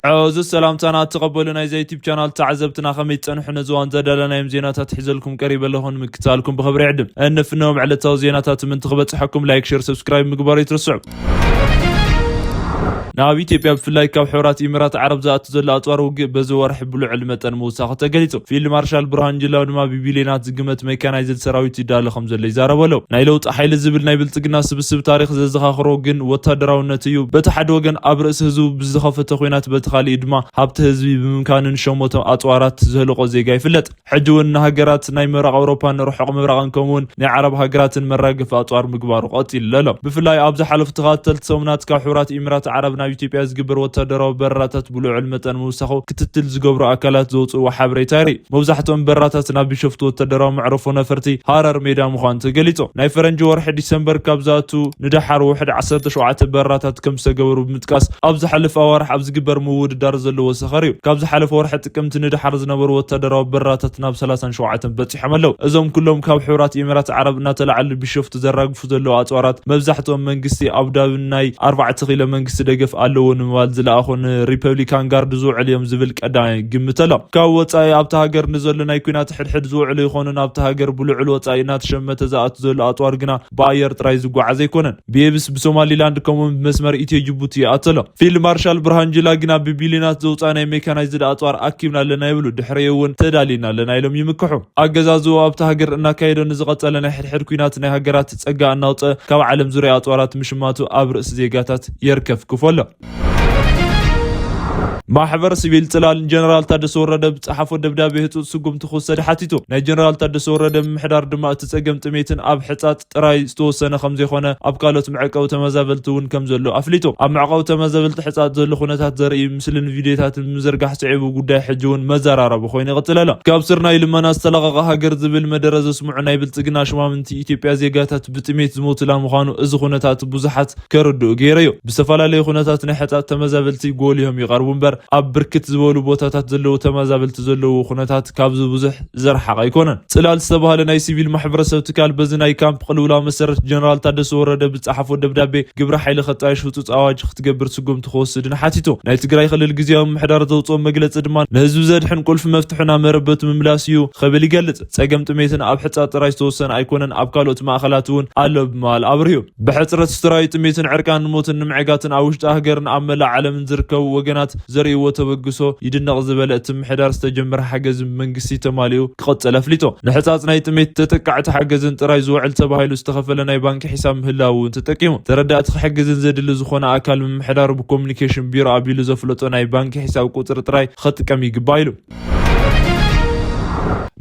ዕዙዝ ሰላምታና እትቐበሉ ናይዚ ዩቲብ ቻናል ተዓዘብትና ከመይ ትጸንሑ? ነዚ እዋን ዘዳለናዮም ዜናታት ሒዘልኩም ቀሪበ ኣለኹ። ንምክታልኩም ብኽብሪ ይዕድም። እንፍነዎም ዕለታዊ ዜናታት ምእንቲ ክበጽሐኩም ላይክ፣ ሼር፣ ሰብስክራይብ ምግባር ይትረስዑ። ናብ ኢትዮጵያ ብፍላይ ካብ ሕቡራት ኢሚራት ዓረብ ዝኣቱ ዘሎ ኣጽዋር ውግእ በዚ ወርሒ ብልዑል መጠን ምውሳኹ ተገሊጹ። ፊልድ ማርሻል ብርሃኑ ጁላ ድማ ብቢልዮናት ዝግመት ሜካናይዝድ ሰራዊት ይዳሎ ከም ዘሎ ይዛረቡ ኣለዉ። ናይ ለውጢ ሓይሊ ዝብል ናይ ብልጽግና ስብስብ ታሪኽ ዘዘኻኽሮ ግን ወታደራውነት እዩ። በቲ ሓደ ወገን ኣብ ርእሲ ህዝቡ ብዝኸፈተ ኲናት በቲ ካሊእ ድማ ሃብቲ ህዝቢ ብምምካንን ሸሞተ ኣጽዋራት ዘህለቆ ዜጋ ይፍለጥ። ሕጂ እውን ንሃገራት ናይ ምብራቕ ኣውሮፓን ርሑቕ ምብራቕን ከምኡ እውን ናይ ዓረብ ሃገራትን መራገፊ ኣጽዋር ምግባሩ ቀጺሉ ኣሎ። ብፍላይ ኣብ ዝሓለፉ ተኸታተልቲ ሰሙናት ካብ ሕቡራት ኢሚራት ዓረብ ናብ ኢትዮጵያ ዝግበር ወታደራዊ በረራታት ብልዑል መጠን ምውሳኹ ክትትል ዝገብሩ ኣካላት ዘውፅእዎ ሓበሬታ የርኢ። መብዛሕትኦም በረራታት ናብ ቢሾፍቱ ወታደራዊ መዕረፎ ነፈርቲ ሃረር ሜዳ ምዃኑ ተገሊጹ። ናይ ፈረንጂ ወርሒ ዲሰምበር ካብ ዝኣቱ ንደሓር ውሕድ ዓሰርተ ሸውዓተ በረራታት ከም ዝተገበሩ ብምጥቃስ ኣብ ዝሓለፈ ኣዋርሕ ኣብ ዝግበር ምውድዳር ዘለዎ ሰኸር እዩ። ካብ ዝሓለፈ ወርሒ ጥቅምቲ ንደሓር ዝነበሩ ወታደራዊ በረራታት ናብ ሰላሳን ሸውዓተን በጺሖም ኣለዉ። እዞም ኩሎም ካብ ሕቡራት ኢሚራት ዓረብ እናተላዕሉ ቢሾፍቱ ዘራግፉ ዘለዉ ኣጽዋራት መብዛሕትኦም መንግስቲ ኣቡዳብን ናይ ኣርባዕተ ኪሎ መንግስቲ ደገፍ ኣለዎ ንምባል ዝለኣኹ ንሪፐብሊካን ጋርድ ዝውዕሉ እዮም ዝብል ቀዳማይ ግምት ኣሎ። ካብ ወጻኢ ኣብታ ሃገር ንዘሎ ናይ ኲናት ሕድሕድ ዝውዕሉ ይኾኑ፣ ናብታ ሃገር ብልዑል ወጻኢ እናተሸመተ ዝኣቱ ዘሎ ኣጽዋር ግና ብኣየር ጥራይ ዝጓዓዝ ኣይኮነን። ብየብስ ብሶማሊላንድ ከምኡውን ብመስመር ኢትዮ ጅቡቲ ይኣቱ ኣሎ። ፊልድ ማርሻል ብርሃኑ ጁላ ግና ብቢልዮናት ዘውፅኣ ናይ ሜካናይዝድ ኣፅዋር ኣኪብና ኣለና ይብሉ፣ ድሕሪኡ እውን ተዳሊና ኣለና ኢሎም ይምክሑ። ኣገዛዝኡ ኣብታ ሃገር እናካየዶ ንዝቐፀለ ናይ ሕድሕድ ኲናት ናይ ሃገራት ጸጋ እናውፀ ካብ ዓለም ዙሪያ ኣፅዋራት ምሽማቱ ኣብ ርእሲ ዜጋታት የርከፍክፎ ኣሎ። ማሕበር ሲቪል ጽላል ንጀነራል ታደሰ ወረደ ብጸሓፎ ደብዳቤ ህጹጽ ስጉምቲ ክውሰድ ሓቲቱ። ናይ ጀነራል ታደሰ ወረደ ምምሕዳር ድማ እቲ ጸገም ጥሜትን ኣብ ሕጻጽ ጥራይ ዝተወሰነ ከም ዘይኮነ ኣብ ካልኦት መዕቀዊ ተመዛበልቲ እውን ከም ዘሎ ኣፍሊጡ። ኣብ መዕቀዊ ተመዛበልቲ ሕጻጽ ዘሎ ኩነታት ዘርኢ ምስልን ቪድዮታትን ምዝርጋሕ ስዒቡ ጉዳይ ሕጂ እውን መዘራረቢ ኮይኑ ይቕጽል ኣሎ። ካብ ስር ናይ ልመና ዝተለቐቐ ሃገር ዝብል መደረ ዘስምዑ ናይ ብልጽግና ሽማምንቲ ኢትዮጵያ ዜጋታት ብጥሜት ዝሞቱላ ምዃኑ እዚ ኩነታት ብዙሓት ከርድኡ ገይረዮ። ብዝተፈላለዩ ኩነታት ናይ ሕጻጽ ተመዛበልቲ ጎሊሆም ይቐርቡ እምበር ኣብ ብርክት ዝበሉ ቦታታት ዘለዉ ተመዛበልቲ ዘለዉ ኩነታት ካብዚ ብዙሕ ዝረሓቐ ኣይኮነን። ጽላል ዝተባህለ ናይ ሲቪል ማሕበረሰብ ትካል በዚ ናይ ካምፕ ቅልውላው መሰረት ጀነራል ታደሰ ወረደ ብዝጸሓፎ ደብዳቤ ግብረ ሓይሊ ከጣይሽ ህጹጽ ኣዋጅ ክትገብር ስጉምቲ ክወስድን ሓቲቱ። ናይ ትግራይ ክልል ግዝያዊ ምምሕዳር ዘውፅኦ መግለፂ ድማ ንህዝቢ ዘድሕን ቁልፊ መፍትሒ ናብ መረበቱ ምምላስ እዩ ክብል ይገልጽ። ጸገም ጥሜትን ኣብ ሕጻ ጥራይ ዝተወሰነ ኣይኮነን፣ ኣብ ካልኦት ማእኸላት እውን ኣሎ ብምባል ኣብርሁ። ብሕጽረት ስትራዊ ጥሜትን ዕርቃን ንሞትን ንምዕጋትን ኣብ ውሽጢ ሃገርን ኣብ መላእ ዓለምን ዝርከቡ ወገናት ዘርእይዎ ተበግሶ ይድነቕ ዝበለ እቲ ምምሕዳር ዝተጀመረ ሓገዝ መንግስቲ ተማሊኡ ክቐጽል ኣፍሊጡ። ንሕጻጽ ናይ ጥሜት ተጠቃዕቲ ሓገዝን ጥራይ ዝውዕል ተባሂሉ ዝተኸፈለ ናይ ባንኪ ሒሳብ ምህላው እውን ተጠቂሙ። ተረዳእቲ ክሕግዝን ዘድሊ ዝኾነ ኣካል ምምሕዳሩ ብኮሚኒኬሽን ቢሮ ኣቢሉ ዘፍለጦ ናይ ባንኪ ሒሳብ ቁጽሪ ጥራይ ክጥቀም ይግባእ ኢሉ።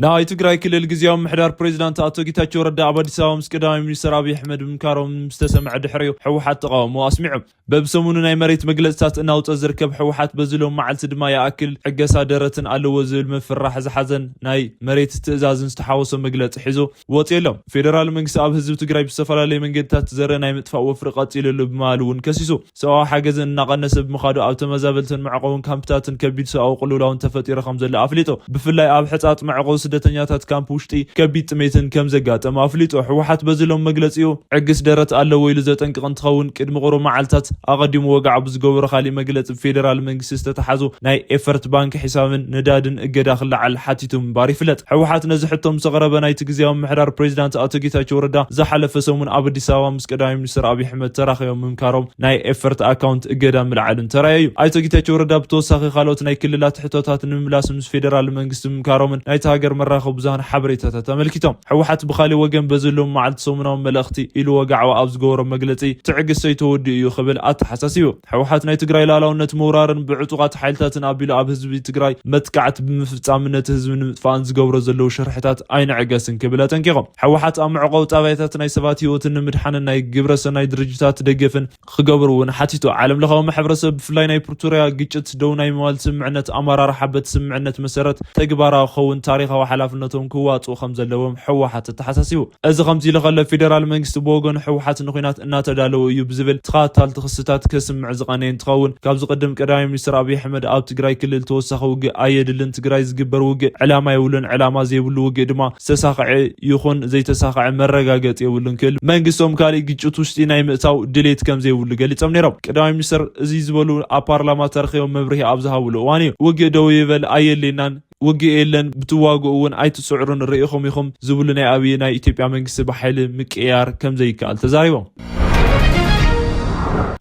ናይ ትግራይ ክልል ግዝያዊ ምምሕዳር ፕሬዚዳንት ኣቶ ጌታቸው ረዳ ኣብ ኣዲስ ኣበባ ምስ ቀዳማይ ሚኒስትር ኣብይ ኣሕመድ ምምካሮም ዝተሰምዐ ድሕሪኡ ህወሓት ተቃውሞ ኣስሚዑ። በብሰሙኑ ናይ መሬት መግለጽታት እናውጸ ዝርከብ ህወሓት በዚ ሎም መዓልቲ ድማ ይኣክል ዕገሳ ደረትን ኣለዎ ዝብል ምፍርራሕ ዝሓዘን ናይ መሬት ትእዛዝን ዝተሓወሶ መግለጺ ሒዙ ወጺኡ ኣሎ። ፌደራል መንግስቲ ኣብ ህዝቢ ትግራይ ብዝተፈላለየ መንገድታት ዘርኢ ናይ ምጥፋእ ወፍሪ ቀጺሉ ኣሎ ብምባል እውን ከሲሱ። ሰብኣዊ ሓገዝን እናቐነሰ ብምኻዱ ኣብ ተመዛበልትን መዕቆብን ካምፕታትን ከቢድ ሰብኣዊ ቅልውላውን ተፈጢሩ ከም ዘሎ ኣፍሊጡ። ብፍላይ ኣብ ሕጻጽ መዕቆቢ ስደተኛታት ካምፕ ውሽጢ ከቢድ ጥሜትን ከም ዘጋጠመ ኣፍሊጡ። ህወሓት በዚ ሎም መግለጺኡ ዕግስ ደረት ኣለዎ ኢሉ ዘጠንቅቕ እንትኸውን፣ ቅድሚ ቁሩብ መዓልታት ኣቐዲሙ ወግዓዊ ብዝገበሮ ካሊእ መግለጺ ብፌደራል መንግስቲ ዝተተሓዙ ናይ ኤፈርት ባንክ ሒሳብን ነዳድን እገዳ ክለዓል ሓቲቱ ምንባር ይፍለጥ። ህወሓት ነዚ ሕቶ ምስ ኣቕረበ ናይቲ ግዝያዊ ምምሕዳር ፕሬዚዳንት ኣቶ ጌታቸው ረዳ ዝሓለፈ ሰሙን ኣብ ኣዲስ ኣበባ ምስ ቀዳማይ ሚኒስትር ኣብይ ኣሕመድ ተራኺቦም ምምካሮም ናይ ኤፈርት ኣካውንት እገዳ ምልዓልን ተራእዩ። ኣይተ ጌታቸው ረዳ ብተወሳኺ ካልኦት ናይ ክልላት ሕቶታት ንምምላስ ምስ ፌደራል መንግስቲ ምምካሮምን ናይቲ ሃገር መራኸቢ ብዙሃን ሓበሬታታት ኣመልኪቶም። ህወሓት ብኻሊእ ወገን በዚ ሎም መዓልቲ ሰሙናዊ መልእኽቲ ኢሉ ወግዓዊ ኣብ ዝገበሮ መግለጺ ትዕግስተይ ተወዲኡ እዩ ክብል ኣተሓሳሲቡ። ህወሓት ናይ ትግራይ ሉዓላውነት ምውራርን ብዕጡቓት ሓይልታትን ኣቢሉ ኣብ ህዝቢ ትግራይ መጥቃዕቲ ብምፍጻምን ነቲ ህዝቢ ንምጥፋእን ዝገብሮ ዘለዉ ሽርሕታት ኣይንዕገስን ክብል ኣጠንቂቖም። ህወሓት ኣብ መዕቆቢ ጣብያታት ናይ ሰባት ህይወትን ንምድሓንን ናይ ግብረ ሰናይ ድርጅታት ደገፍን ክገብሩ እውን ሓቲቱ። ዓለም ለኻዊ ማሕበረሰብ ብፍላይ ናይ ፕሪቶርያ ግጭት ደው ናይ ምባል ስምምዕነት ኣመራርሓ በቲ ስምምዕነት መሰረት ተግባራዊ ክኸውን ታሪኻዊ ሓላፍነቶም ክዋፅኡ ከም ዘለዎም ህወሓት ኣተሓሳሲቡ። እዚ ከምዚ ኢሉ ከሎ፣ ፌደራል መንግስቲ ብወገኑ ህወሓት ንኹናት እናተዳለወ እዩ ብዝብል ተኸታተልቲ ክስታት ከስምዕ ዝቐነየ እንትኸውን፣ ካብዚ ቅድም ቀዳማይ ሚኒስትር ኣብይ ኣሕመድ ኣብ ትግራይ ክልል ተወሳኺ ውግእ ኣየድልን፣ ትግራይ ዝግበር ውግእ ዕላማ የብሉን፣ ዕላማ ዘይብሉ ውግእ ድማ ዝተሳኸዐ ይኹን ዘይተሳኸዐ መረጋገፂ የብሉን ክብል መንግስቶም ካልእ ግጭት ውሽጢ ናይ ምእታው ድሌት ከም ዘይብሉ ገሊፆም ነይሮም። ቀዳማይ ሚኒስትር እዚ ዝበሉ ኣብ ፓርላማ ተረኺቦም መብርሂ ኣብ ዝሃብሉ እዋን እዩ። ውግእ ደው ይበል፣ ኣየድልየናን፣ ውግእ የለን፣ ብትዋግኡ እውን ኣይትስዕሩን፣ ርኢኹም ኢኹም ዝብሉ ናይ ኣብይ ናይ ኢትዮጵያ መንግስቲ ብሓይሊ ምቅያር ከም ዘይከኣል ተዛሪቦም።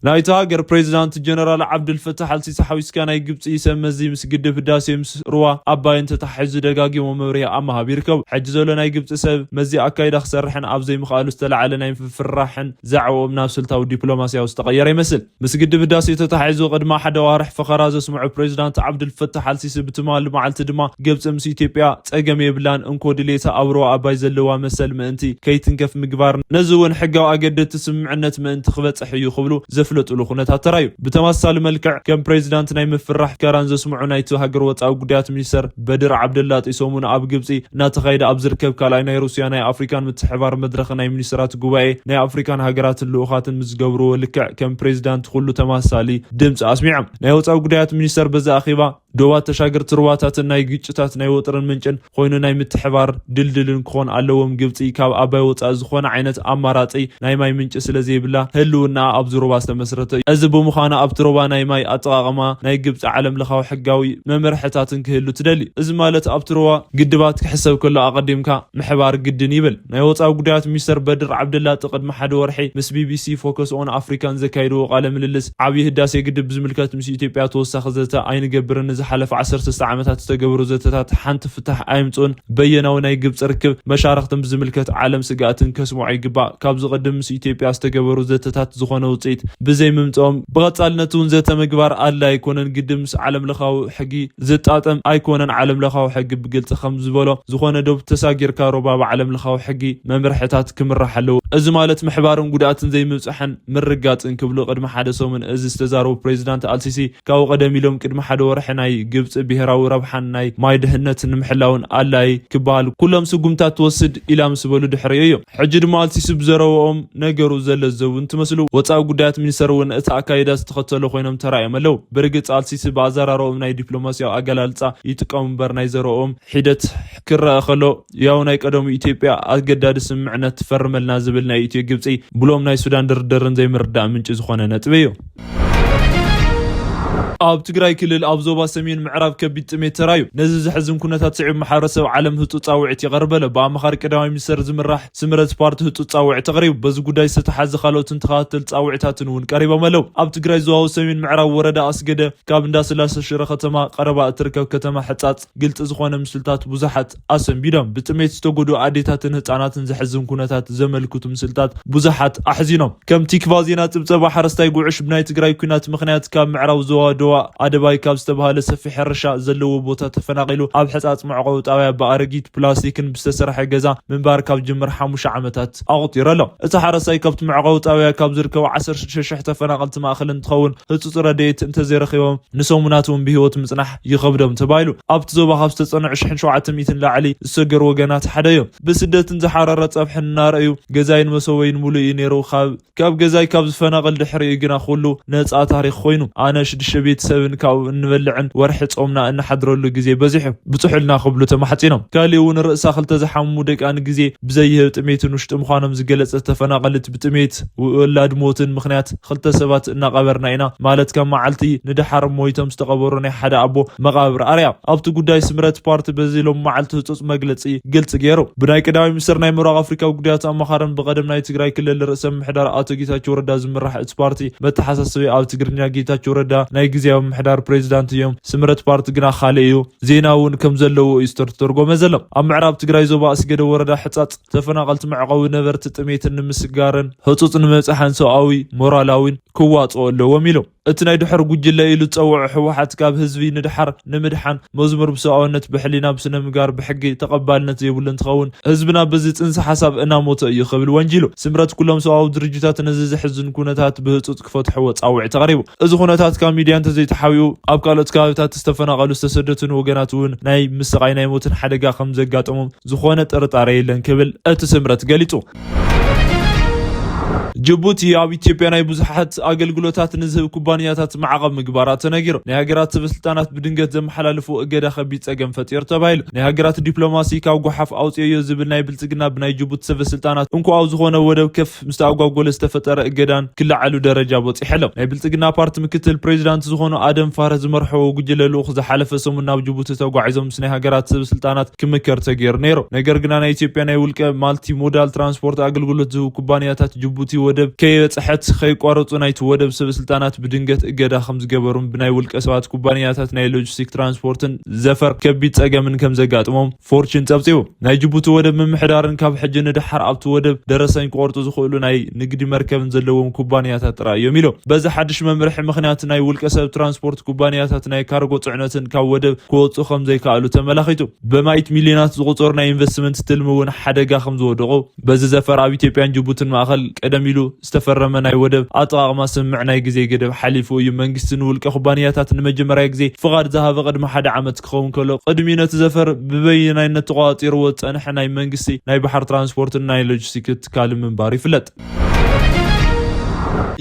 ናይታ ሃገር ፕሬዚዳንት ጀነራል ዓብዱልፈታሕ ኣልሲሲ ሓዊስካ ናይ ግብፂ ሰብ መዚ ምስ ግድብ ህዳሴ ምስ ሩዋ ኣባይን ተተሓሒዙ ደጋጊሞም መብርሂ ኣብ ምሃብ ይርከቡ። ሕጂ ዘሎ ናይ ግብፂ ሰብ መዚ ኣካይዳ ክሰርሕን ኣብ ዘይምኽኣሉ ዝተላዕለ ናይ ምፍርራሕን ዛዕባኦም ናብ ስልታዊ ዲፕሎማሲያዊ ዝተቐየረ ይመስል። ምስ ግድብ ህዳሴ ተተሓሒዙ ቅድሚ ሓደ ኣዋርሕ ፈኸራ ዘስምዑ ፕሬዚዳንት ዓብዱልፈታሕ ኣልሲሲ ብትማሊ መዓልቲ ድማ ግብፂ ምስ ኢትዮጵያ ፀገም የብላን፣ እንኮ ድሌታ ኣብ ሩባ ኣባይ ዘለዋ መሰል ምእንቲ ከይትንከፍ ምግባር፣ ነዚ እውን ሕጋዊ ኣገደድቲ ስምምዕነት ምእንቲ ክበፅሕ እዩ ክብሉ ዘፍለጡሉ ኩነታት ተራዩ። ብተመሳሳሊ መልክዕ ከም ፕሬዚዳንት ናይ ምፍራሕ ከራን ዘስምዑ ናይቲ ሃገር ወፃኢ ጉዳያት ሚኒስተር በድር ዓብደላጢ ሰሙን ኣብ ግብፂ እናተኻየደ ኣብ ዝርከብ ካልኣይ ናይ ሩስያ ናይ ኣፍሪካን ምትሕባር መድረኽ ናይ ሚኒስትራት ጉባኤ ናይ ኣፍሪካን ሃገራትን ልኡኻትን ምስ ዝገብርዎ ልክዕ ከም ፕሬዚዳንት ኩሉ ተመሳሳሊ ድምፂ ኣስሚዖም። ናይ ወፃኢ ጉዳያት ሚኒስተር በዚ ኣኼባ ዶባት ተሻገርቲ ሩባታትን ናይ ግጭታት ናይ ወጥርን ምንጭን ኮይኑ ናይ ምትሕባር ድልድልን ክኾን ኣለዎም። ግብፂ ካብ ኣባይ ወፃኢ ዝኾነ ዓይነት ኣማራፂ ናይ ማይ ምንጪ ስለ ዘይብላ ህልውና ኣብዚ ሩባ ዝተመስረተ እዩ። እዚ ብምዃኑ ኣብቲ ሩባ ናይ ማይ ኣጠቓቕማ ናይ ግብፂ ዓለም ለኻዊ ሕጋዊ መምርሕታትን ክህሉ ትደሊ። እዚ ማለት ኣብቲ ሩባ ግድባት ክሕሰብ ከሎ ኣቐዲምካ ምሕባር ግድን ይብል። ናይ ወፃኢ ጉዳያት ሚኒስተር በድር ዓብደላጢ ቅድሚ ሓደ ወርሒ ምስ ቢቢሲ ፎከስ ኦን ኣፍሪካን ዘካየድዎ ቃለ ምልልስ ዓብዪ ህዳሴ ግድብ ብዝምልከት ምስ ኢትዮጵያ ተወሳኺ ዘተ ኣይንገብርን፣ ንዝሓለፈ ዓሰርተ ዓመታት ዝተገበሩ ዘተታት ሓንቲ ፍታሕ ኣየምፅኡን፣ በየናዊ ናይ ግብፂ ርክብ መሻርክትን ብዝምልከት ዓለም ስግኣትን ከስምዖ ይግባእ። ካብዚ ቅድም ምስ ኢትዮጵያ ዝተገበሩ ዘተታት ዝኾነ ውፅኢት ብዘይምምፅኦም ብቐፃልነት እውን ዘተ ምግባር ኣድላይ ኣይኮነን። ግድብ ምስ ዓለም ለኻዊ ሕጊ ዝጣጠም ኣይኮነን። ዓለም ለኻዊ ሕጊ ብግልፂ ከም ዝበሎ ዝኾነ ዶብ ተሳጊርካ ሩባ ብዓለም ለኻዊ ሕጊ መምርሕታት ክምራሕ ኣለዎ። እዚ ማለት ምሕባርን ጉድኣትን ዘይምብፃሕን ምርጋፅን ክብሉ ቅድሚ ሓደ ሰሙን እዚ ዝተዛረቡ ፕሬዚዳንት ኣልሲሲ ካብኡ ቀደም ኢሎም ቅድሚ ሓደ ወርሒ ናይ ግብፂ ብሄራዊ ረብሓን ናይ ማይ ድህነት ንምሕላውን ኣድላይ ክበሃል ኩሎም ስጉምታት ትወስድ ኢላ ምስ በሉ ድሕሪኡ እዮም። ሕጂ ድማ ኣልሲሲ ብዘረብኦም ነገሩ ዘለዘቡ እንትመስሉ ወፃኢ ጉዳያት ሚኒስተር እውን እቲ ኣካይዳ ዝተኸተሉ ኮይኖም ተራእዮም ኣለዉ። ብርግፅ ኣልሲሲ ብኣዘራርኦም ናይ ዲፕሎማሲያዊ ኣገላልፃ ይጥቀሙ እምበር ናይ ዘረብኦም ሒደት ክረአ ከሎ ያው ናይ ቀደሙ ኢትዮጵያ ኣገዳዲ ስምምዕነት ትፈርመልና ዝብል ናይ ኢትዮ ግብፂ ብሎም ናይ ሱዳን ድርድርን ዘይምርዳእ ምንጪ ዝኾነ ነጥቢ እዩ። ኣብ ትግራይ ክልል ኣብ ዞባ ሰሜን ምዕራብ ከቢድ ጥሜት ተራዩ። ነዚ ዘሕዝን ኩነታት ስዒቡ ማሕበረሰብ ዓለም ህፁፅ ፃውዒት ይቐርብ ኣሎ። ብኣማኻሪ ቀዳማይ ሚኒስተር ዝምራሕ ስምረት ፓርቲ ህፁፅ ፃውዒት ኣቕሪቡ። በዚ ጉዳይ ዝተተሓዘ ካልኦትን ተኸታተልቲ ፃውዒታትን እውን ቀሪቦም ኣለዉ። ኣብ ትግራይ ዞባዊ ሰሜን ምዕራብ ወረዳ ኣስገደ ካብ እንዳ ስላሰ ሽረ ከተማ ቀረባ እትርከብ ከተማ ሕፃፅ ግልፂ ዝኾነ ምስልታት ብዙሓት ኣሰንቢዶም። ብጥሜት ዝተጎድኡ ኣዴታትን ህፃናትን ዘሕዝን ኩነታት ዘመልክቱ ምስልታት ብዙሓት ኣሕዚኖም። ከም ቲክቫ ዜና ፅብፀባ ሓረስታይ ጉዕሽ ብናይ ትግራይ ኩናት ምኽንያት ካብ ምዕራብ ዞባ ዶባ ኣደባይ ካብ ዝተባሃለ ሰፊሕ ሕርሻ ዘለዎ ቦታ ተፈናቒሉ ኣብ ሕፃፅ መዕቆቢ ጣብያ ብኣረጊት ፕላስቲክን ብዝተሰርሐ ገዛ ምንባር ካብ ጅምር ሓሙሽተ ዓመታት ኣቑጢሩ ኣሎ። እቲ ሓረስታይ ካብቲ መዕቆቢ ጣብያ ካብ ዝርከቡ ዓሰርተ ሽዱሽተ ሽሕ ተፈናቐልቲ ማእኸል እንትኸውን ህፁፅ ረድኤት እንተዘይረኺቦም ንሰሙናት እውን ብህይወት ምፅናሕ ይኸብዶም ተባሂሉ። ኣብቲ ዞባ ካብ ዝተፀንዑ ሽሕን ሸውዓተ ሚእትን ላዕሊ ዝሰገሩ ወገናት ሓደ እዮም። ብስደትን ዝሓረረ ፀብሕን እናረኣዩ ገዛይን መሰበይን ሙሉእ እዩ ነይሩ። ካብ ካብ ገዛይ ካብ ዝፈናቐል ድሕሪኡ ግና ኩሉ ነፃ ታሪኽ ኮይኑ ኣነ ሽዱሽተ ቤተሰብን ካብኡ እንበልዕን ወርሒ ፆምና እንሓድረሉ ግዜ በዚሑ ብፅሑልና ክብሉ ተማሕፂኖም። ካሊእ እውን ርእሳ ክልተ ዝሓመሙ ደቂ ኣንስትዮ ግዜ ብዘይህብ ጥሜትን ውሽጢ ምዃኖም ዝገለፀት ተፈናቐልት ብጥሜት ወላድ ሞትን ምኽንያት ክልተ ሰባት እናቐበርና ኢና ማለት ካብ መዓልቲ ንደሓር ሞይቶም ዝተቐበሩ ናይ ሓደ ኣቦ መቓብር ኣርያ። ኣብቲ ጉዳይ ስምረት ፓርቲ በዚ ሎም መዓልቲ ህፁፅ መግለፂ ግልፂ ገይሩ። ብናይ ቀዳማይ ሚኒስትር ናይ ምብራቕ ኣፍሪካ ጉዳያት ኣማኻርን ብቐደም ናይ ትግራይ ክልል ርእሰ ምሕዳር ኣቶ ጌታቸው ረዳ ዝምራሕ እቲ ፓርቲ መተሓሳሰቢ ኣብ ትግርኛ ጌታቸው ረዳ ናይ ግዜያዊ ምሕዳር ፕሬዚዳንት እዮም። ስምረት ፓርቲ ግና ካልእ እዩ። ዜና እውን ከም ዘለዎ እዩ ዝተተርጎመ ዘሎ። ኣብ ምዕራብ ትግራይ ዞባ ኣስገደ ወረዳ ሕፃፅ ተፈናቐልቲ መዕቆቢ ነበርቲ ጥሜትን ንምስጋርን ህፁፅ ንምብፃሕን ሰብኣዊ ሞራላዊን ክዋፅኦ ኣለዎም ኢሉ። እቲ ናይ ድሕር ጉጅለ ኢሉ ዝጸውዖ ህወሓት ካብ ህዝቢ ንድሓር ንምድሓን መዝሙር ብሰብኣውነት ብሕሊና ብስነ ምግባር ብሕጊ ተቐባልነት ዘይብሉ እንትኸውን ህዝብና በዚ ጽንሰ ሓሳብ እናሞተ እዩ ክብል ወንጂሉ። ስምረት ኩሎም ሰብኣዊ ድርጅታት ነዚ ዘሕዝን ኩነታት ብህጹጽ ክፈትሕዎ ጻውዒት ኣቕሪቡ። እዚ ኩነታት ካብ ሚድያ እንተዘይተሓቢኡ ኣብ ካልኦት ከባቢታት ዝተፈናቐሉ ዝተሰደቱን ወገናት እውን ናይ ምስቓይ ናይ ሞትን ሓደጋ ከም ዘጋጠሞም ዝኾነ ጥርጣሬ የለን ክብል እቲ ስምረት ገሊጹ። ጅቡቲ ኣብ ኢትዮጵያ ናይ ብዙሓት ኣገልግሎታት ንዝህብ ኩባንያታት ማዕቐብ ምግባራ ተነጊሩ። ናይ ሃገራት ሰበስልጣናት ብድንገት ዘመሓላልፉ እገዳ ከቢድ ጸገም ፈጢሩ ተባሂሉ። ናይ ሃገራት ዲፕሎማሲ ካብ ጓሓፍ ኣውፅዮ ዝብል ናይ ብልጽግና ብናይ ጅቡቲ ሰበስልጣናት እንኳ ኣብ ዝኾነ ወደብ ከፍ ምስ ተኣጓጎለ ዝተፈጠረ እገዳን ክለዓሉ ደረጃ በፂሐሎም። ናይ ብልጽግና ፓርቲ ምክትል ፕሬዚዳንት ዝኾኑ ኣደም ፋረህ ዝመርሐዎ ጉጅለ ልኡኽ ዝሓለፈ ሰሙን ናብ ጅቡቲ ተጓዒዞም ምስ ናይ ሃገራት ሰበስልጣናት ክምከር ተገይሩ ነይሩ። ነገር ግና ናይ ኢትዮጵያ ናይ ውልቀ ማልቲ ሞዳል ትራንስፖርት ኣገልግሎት ዝህቡ ኩባንያታት ጅቡቲ ወደብ ከይበፅሐት ከይቋረፁ ናይቲ ወደብ ሰበስልጣናት ብድንገት እገዳ ከም ዝገበሩን ብናይ ውልቀ ሰባት ኩባንያታት ናይ ሎጂስቲክ ትራንስፖርትን ዘፈር ከቢድ ጸገምን ከም ዘጋጥሞም ፎርችን ጸብጺቡ። ናይ ጅቡቲ ወደብ ምምሕዳርን ካብ ሕጂ ንደሓር ኣብቲ ወደብ ደረሰኝ ክቆርጡ ዝኽእሉ ናይ ንግዲ መርከብን ዘለዎም ኩባንያታት ጥራይ እዮም ኢሎም። በዚ ሓድሽ መምርሒ ምኽንያት ናይ ውልቀ ሰብ ትራንስፖርት ኩባንያታት ናይ ካርጎ ጽዕነትን ካብ ወደብ ክወጹ ከም ዘይከኣሉ ተመላኺቱ። ብማይት ሚልዮናት ዝቑጸሩ ናይ ኢንቨስትመንት ትልሚ እውን ሓደጋ ከም ዝወደቑ በዚ ዘፈር ኣብ ኢትዮጵያን ጅቡትን ማእኸል ቀደም ኢሉ ዝተፈረመ ናይ ወደብ ኣጠቓቕማ ስምምዕ ናይ ግዜ ገደብ ሓሊፉ እዩ። መንግስቲ ንውልቀ ኩባንያታት ንመጀመርያ ግዜ ፍቓድ ዝሃበ ቅድሚ ሓደ ዓመት ክኸውን ከሎ፣ ቅድሚኡ ነቲ ዘፈር ብበይናይነት ተቖጻጺርዎ ዝጸንሐ ናይ መንግስቲ ናይ ባሕሪ ትራንስፖርትን ናይ ሎጂስቲክስ ትካል ምንባሩ ይፍለጥ።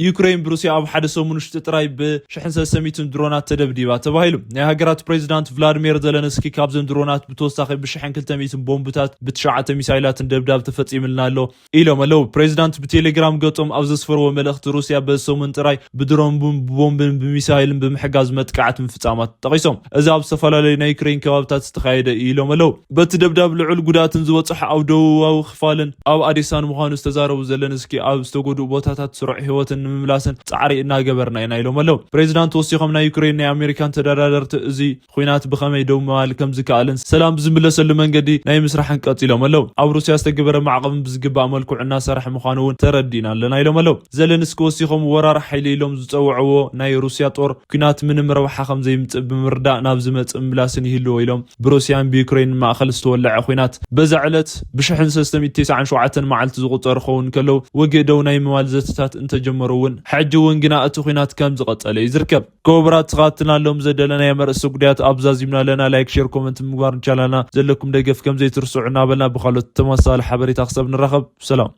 ዩክሬን ብሩስያ ኣብ ሓደ ሰሙን ውሽጢ ጥራይ ብሽሕን ሰለስተ ሚእትን ድሮናት ተደብዲባ ተባሂሉ። ናይ ሃገራት ፕሬዚዳንት ቭላድሚር ዘለንስኪ ካብዘን ድሮናት ብተወሳኺ ብሽሕን ክልተ ሚእትን ቦምብታት ብትሽዓተ ሚሳይላትን ደብዳብ ተፈጺምልና ኣሎ ኢሎም ኣለዉ። ፕሬዚዳንት ብቴሌግራም ገጾም ኣብ ዘስፈርዎ መልእኽቲ ሩስያ በዚ ሰሙን ጥራይ ብድሮን ቡን- ብቦምብን ብሚሳይልን ብምሕጋዝ መጥቃዕቲ ምፍጻማት ጠቒሶም። እዚ ኣብ ዝተፈላለዩ ናይ ዩክሬን ከባብታት ዝተኻየደ እዩ ኢሎም ኣለዉ። በቲ ደብዳብ ልዑል ጉዳትን ዝበጽሖ ኣብ ደቡባዊ ክፋልን ኣብ ኣዴሳን ምዃኑ ዝተዛረቡ ዘለንስኪ ኣብ ዝተጎድኡ ቦታታት ስሩዕ ህይወትን ንምምላስን ጻዕሪ እናገበርና ኢና ኢሎም ኣለዉ። ፕሬዚዳንት ወሲኾም ናይ ዩክሬን ናይ ኣሜሪካን ተደራደርቲ እዚ ኲናት ብኸመይ ደው ምባል ከም ዝከኣልን ሰላም ብዝምለሰሉ መንገዲ ናይ ምስራሕን ቀጺሎም ኣለዉ። ኣብ ሩስያ ዝተገበረ ማዕቐብን ብዝግባእ መልክዑ እናሰርሐ ምዃኑ እውን ተረዲእና ኣለና ኢሎም ኣለዉ። ዘለንስኪ ወሲኾም ወራር ሓይሊ ኢሎም ዝጸውዕዎ ናይ ሩስያ ጦር ኲናት ምንም ረብሓ ከም ዘይምጽእ ብምርዳእ ናብ ዝመጽእ ምላስን ይህልዎ ኢሎም ብሩስያን ብዩክሬን ማእኸል ዝተወለዐ ኲናት በዛ ዕለት ብሽሕን ሰለስተ ሚእትን ተስዓን ሸውዓተን መዓልቲ ዝቑጸሩ ክኸውን ከለዉ ውግእ ደው ናይ ምባል ዘተታት እንተጀመሩ እውን ሕጂ እውን ግና እቲ ኲናት ከም ዝቐጸለ እዩ ዝርከብ። ክቡራት ተኸታተልቲ ናሎም ዘደለናዮም ኣርእስተ ጉዳያት ኣብዛዚምና ኣለና። ላይክ፣ ሼር፣ ኮመንት ምግባር ንቻላና ዘለኩም ደገፍ ከም ዘይትርስዑ እናበልና ብኻልኦት ተመሳሳሊ ሓበሬታ ክሳብ ንራኸብ ሰላም።